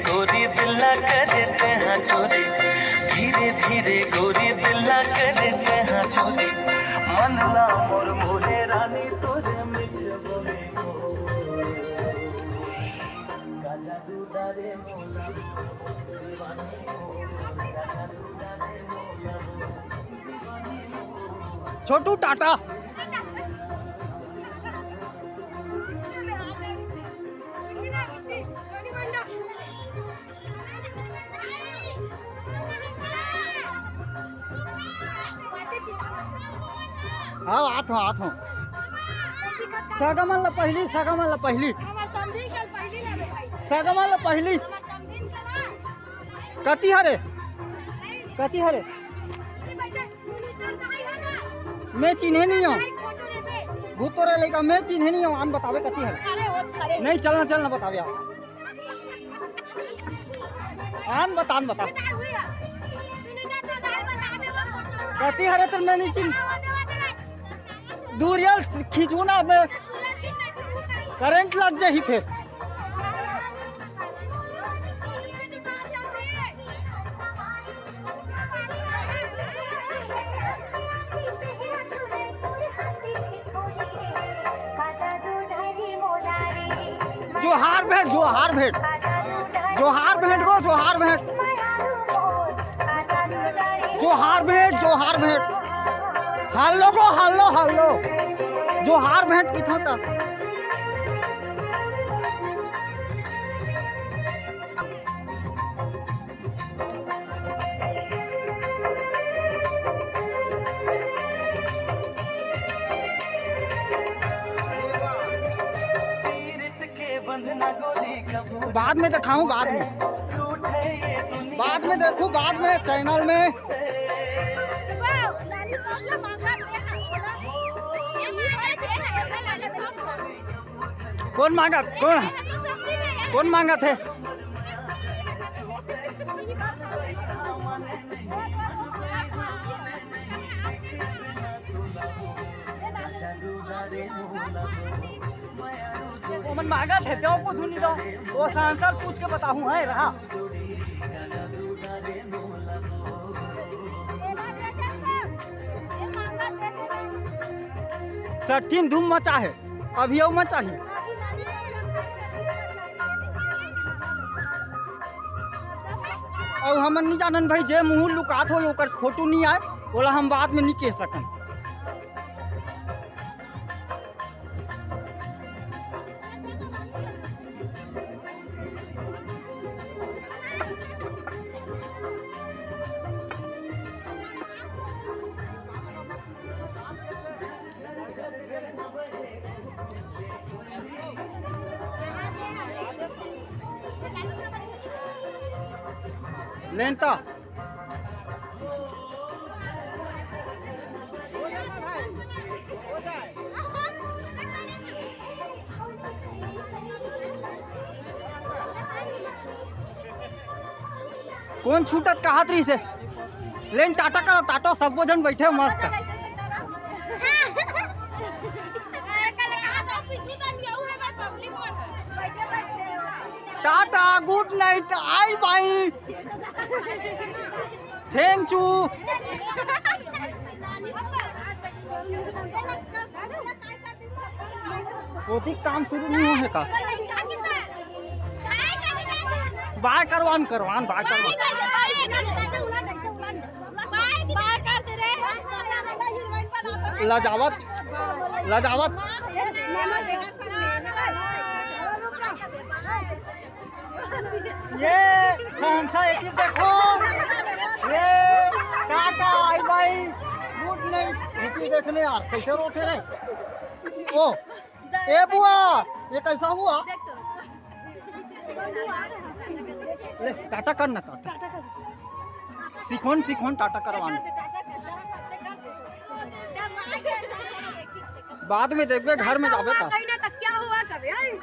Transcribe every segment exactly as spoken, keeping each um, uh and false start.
गोरी दिल ला करे तेहा चोरी, धीरे धीरे गोरी दिल ला करे तेहा चोरी, मन ला मोर मोहे रानी तोरे मिठ बोले को। छोटू टाटा। हाँ, आत हूँ, आत हूँ। सगा मन ला पहिली, सगा मन ला पहिली। सगा मन ला पहिली। कति हरे? कति हरे? मैं चिन्हे नहीं हूँ। भूत तोरा लइका, मैं चिन्हे नहीं हूँ। आन बतावे कति हरे? नहीं, चलना, चलना बतावे आप। आन बता, आन बता। कति हरे तो मैं नहीं चिन्ह। दूरिया खींचू ना, मैं करंट लग जाही फिर। जोहार भेंट, जोहार भेंट, जोहार भेंट गो, जोहार भेंट, जोहार भेंट, जोहार भेंट। हेलो गो, हेलो, हेलो। जोहार भेंट किथों त। बाद में दिखाऊं, बाद में, बाद में देखूं, बाद में चैनल में। कौन मांगत? कौन, कौन मांगत हे? ओमन मांगत हे, तें कुछु नहीं दो। वो सांसद पूछ के बताहूं, है रहा। सट्ठिन धूम मचा हे, अभी अउ मचाही। अउ हमन नी जानन भाई, जे मुंह लुकात होय, ओकर फोटो नी आय, ओला हम बाद में नी कह सकन। लेंता। कौन छूटत कहत रहिस हे? लेन टाटा करो, टाटा, सबो झन बैठे मस्त। टाटा, गुड नाइट, आई बाई, थैंक यू। ओती काम शुरू नहीं होहे का? बाय करवान, करवान, बाय करवान। लजावत, लजावत। ये शहंशाह, एती देखो। ये टाटा, आई बाई, गुड नाइट। एती देखने यार, कैसे रोते रहे। ओ, ए बुआ, ये कैसा हुआ? ले, टाटा कर ना, टाटा। सिखोन, सिखोन, टाटा करवान। बाद में देखबे, घर में जाबे त। कहीं ना त क्या हुआ सब, हैं?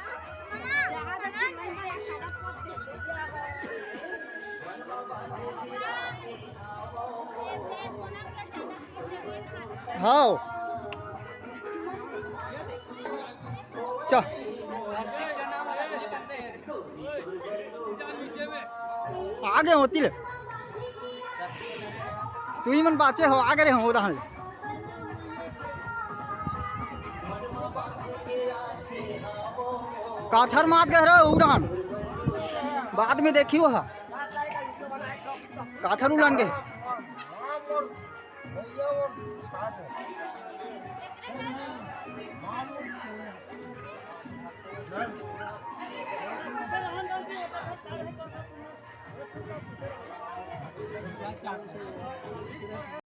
हाँ। चा। आगे होती ले। तुही मन बाचे हो, आगे रहे हो, रहन ले। काथर मात गए रहो, उड़ान। बाद में देखियो हा। काथर उड़ान गए।